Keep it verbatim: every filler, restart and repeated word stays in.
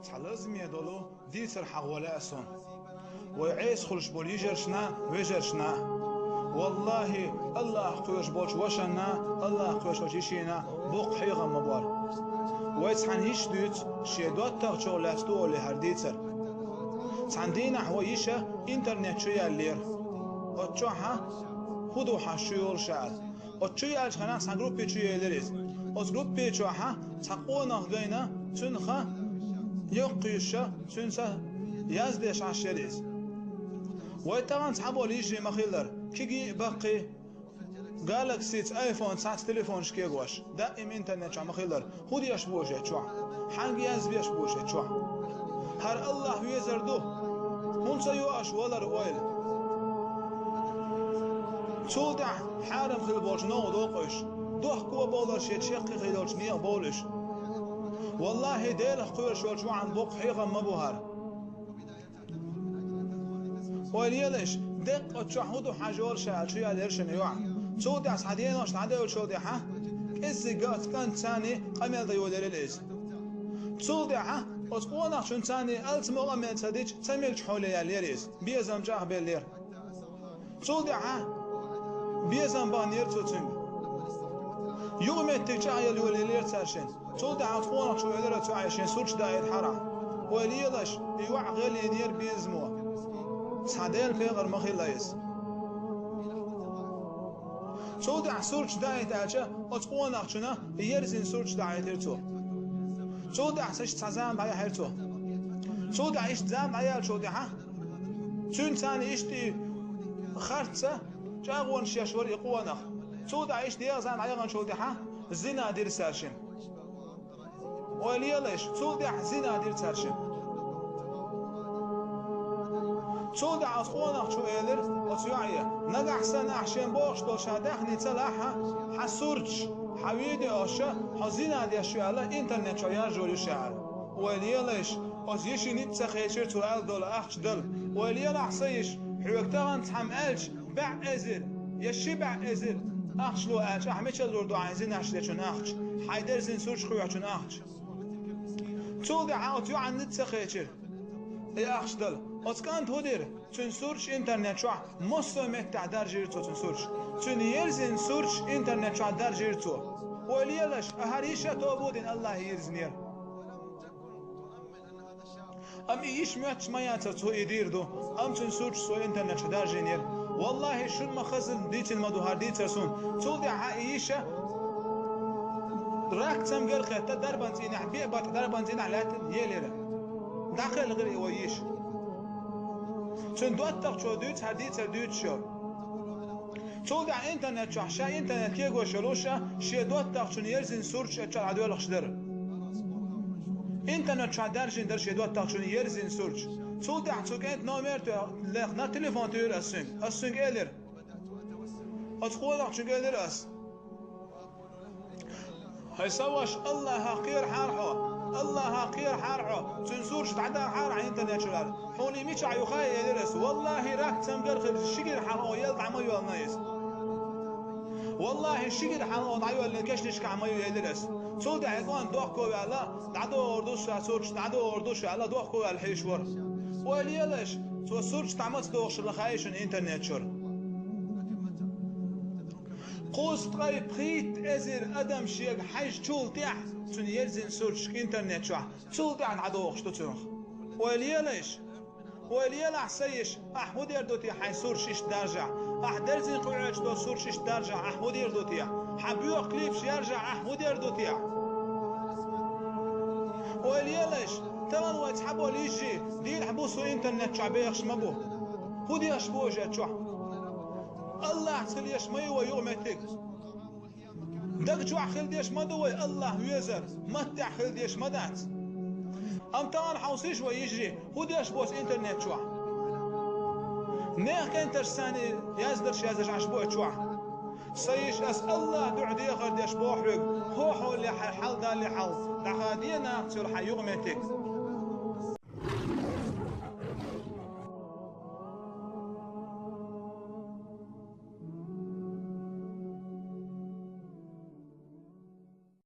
Цхьа лазаме долу дийцар хьахо лаьа суна. Вай Ӏеса хуьлуш болу йижаршна, вежаршна. Валлахьи, Аллахь кхоьруш болчу вашанна, Аллахь кхоьруш болчу йишина боккха хьехам ма бора. Вай цхьана йиша дуьйцу, шен доттагӀчух лаьцна ду олий хӀара дийцар. Цхьана дийнахь вай йиша интернет чу яьллера. Оцу чохь хӀун ду хьан шу йолуш аьлла. Оцу чу яьллачу хенахь цхьана группе чу елира иза. Оцу группе чохь цхьа къонах гайна, цуьнах йоккхуьйсуша, цуьнца яздеш Ӏаш яра иза. Вай тахана цхьаболу йижарий ма-хиллара, кегий а, баккхий а, Galaxy-ца, iPhone-ца цхьацца телефонаш кегош, даим интернет чохь ма-хиллара. ХӀун деш бу шайн чохь? Хьаьнга язбеш бу шайн чохь? ХӀара Аллахь везар ду. ХӀунда ца йо аша валар ойла? Цул тӀаьхьа хьарам хила болчу новкъа доккхуш, дохко а бовлар шен чеккхе хила йолчу некъа бовлуш. Валлахьи, Делах кхоьруш йолчу вахьана боккха хьехам ма бу хӀара. Ойла елаш, деккъа оцу чохь хӀун ду хьажа йолуш аьлла, чу яьллера шина йоӀ. Цул тӀаьхьа цхьа денош дӀадевллачул тӀаьхьа, кӀеззиг оцу кӀанта царний къамел дан йолаелира иза. Цул тӀаьхьа оцу къонахчун царний алцамо къамел ца дича, ца мегачу хьоле яьллера иза. Безам чӀагӀбеллера. Цул тӀаьхьа безам баханера цо цуьнга. Юкъаметтиг чӀагӀъелла йолаеллера цара шина. Цул тӀаьхьа оцу къонахчо элира цу Ӏайшин сурташ даийта хьарахь. Ойла елаш, и йоӀ гӀелйинера безамо. Цхьа Делан пекъар ма хилла иза. Цул тӀаьхьа сурташ даийта аьлча, оцу къонахчунна ерзина сурташ даийтира цо. Цул тӀаьхьа иштта цхьа зама дӀаяьхьира цо. Цул тӀаьхьа иштта зама дӀаяьллачул тӀаьхьа, цуьнан царна иштта и харцца чӀагӀонаш еш вара и къонах. Цул тӀаьхьа иштта дегӀан зама дӀаяханчул тӀаьхьа зина дира цара шина. Ойла елаш, цул тӀаьхьа зина дира цара шина. Цул тӀаьхьа оцу къонахчо элира оцу йоӀе: «Нагахь санна ахь шен бохуш долу ша даьхни ца лахь, хьан сурташ, хьан видеош хьо зина деш ю аьлла интернет чохь яржор ю ша», – аьлла. Ойла елаш, оцу йишин ницкъ ца кхечира цо аьлла долу ахча дала. Ойла елахь, сан йиша, хьоьга тахана цхьамма аьлча, бӀе эзар я ши бӀе эзар ахча ло аьлча, ахь мичара лур ду хьайн зинаш дечун ахча, хьайн дерзина сурташ кхоьхьучун ахча? Цул тӀаьхьа оцу йоӀанна ницкъ ца кхечира и ахча дала. Оцу кӀанта хӀун дира? Цуьнан сурташ интернет чохь массо а меттехь даржийра цо цуьнан сурташ. Цуьнан ерзина сурташ интернет чохь даржийра цо. Ойла елаш, а хӀара йиша тоба дина Аллахье йирзинера. Амма и йиша моьттуш ма яцара, цо и дийр ду, амма цуьнан сурташ цо интернет чохь даржийнера. Валлахьи, шуна ма-хазза дийцина ма ду хӀара дийцар суна. Цул тӀаьхьа и йиша рак цамгар а кхетта, дарбан цӀийнехь, беа баттахь дарбан цӀийнехь лаьттина елира. ДӀакхелхира и вай йиша. Цуьнан доттагӀчо дуьйцу хӀара дийцар дуьйцуш йолу. Цул тӀаьхьа интернет чохь ша интернет кегош йолуш а, шен доттагӀчун ерзина сурташ а чохь дӀадоьлхуш дара. Интернет чохь даржийна дара шен доттагӀчун ерзина сурташ. Цул тӀаьхьа цу кӀентан номер а лехна, телефон туьйхира ас цуьнга. Ас цуьнга элира. Оцу къонахчуьнга элира ас: «ХӀай сан ваша, Аллахьах кхерахьара хьо, Аллахьах кхерахьара хьо, цуьнан сурташ дӀадахьара хьан интернет чуьра. Хьуна и мичахь ю хаьий?» – элира ас. «Валлахьи, рак цамгар а хилча, ши гира хьалха оха елла дӀа ма йоьллина иза. Валлахьи, ши гира хьалха оха дӀайоьллина кешнашкахь ма ю», – элира ас. Цул тӀаьхьа и кӀант дохко а ваьлла, дӀадохур ду ша сурташ, дӀадохур ду ша аьлла, дохко а ваьлла хьийзаш вара. Ойла елаш, цо сурташ дӀа маца дохуш хилла хаьий шуна интернет чуьра? Кхузткъе пхийтта эзар адам шега хьаьжчул тӀаьхьа цуьнан ерзина сурташ интернет чохь цул тӀаьхьа дӀадохуш ду цунах. Ойла елаш, ойла елахь, сан йиша, ахь хӀун дер ду те хьайн сурташ иштта даржахь? Ахь дерзина кхуьуьйтуш долу сурташ иштта даржахь, ахь хӀун дер ду те? Хьан боьха клипаш яржахь, ахь хӀун дер ду те? Ойла елаш, тахана вай цхьаболу йижарий дийнахь-буса интернет чохь бехаш ма бу. ХӀун деш бу уьш чохь? Аллахьца хила еш ма ю вай юкъаметтиг. Даг чохь хила деш ма ду вай Аллахь везар, маттехь хила деш ма дац. Амма тахана хьовсийша вай йижарий, хӀун деш бу ас интернет чохь? Нехан кӀенташ санна яздарш яздеш Ӏаш бу ас чохь. Сан йиша, ас Аллахьан дуьхьа дехар деш боху хьоьга, хӀокху хьоле хьайн хьал далле хьал, дӀахаде нахаца йолу хьайн юкъаметтиг.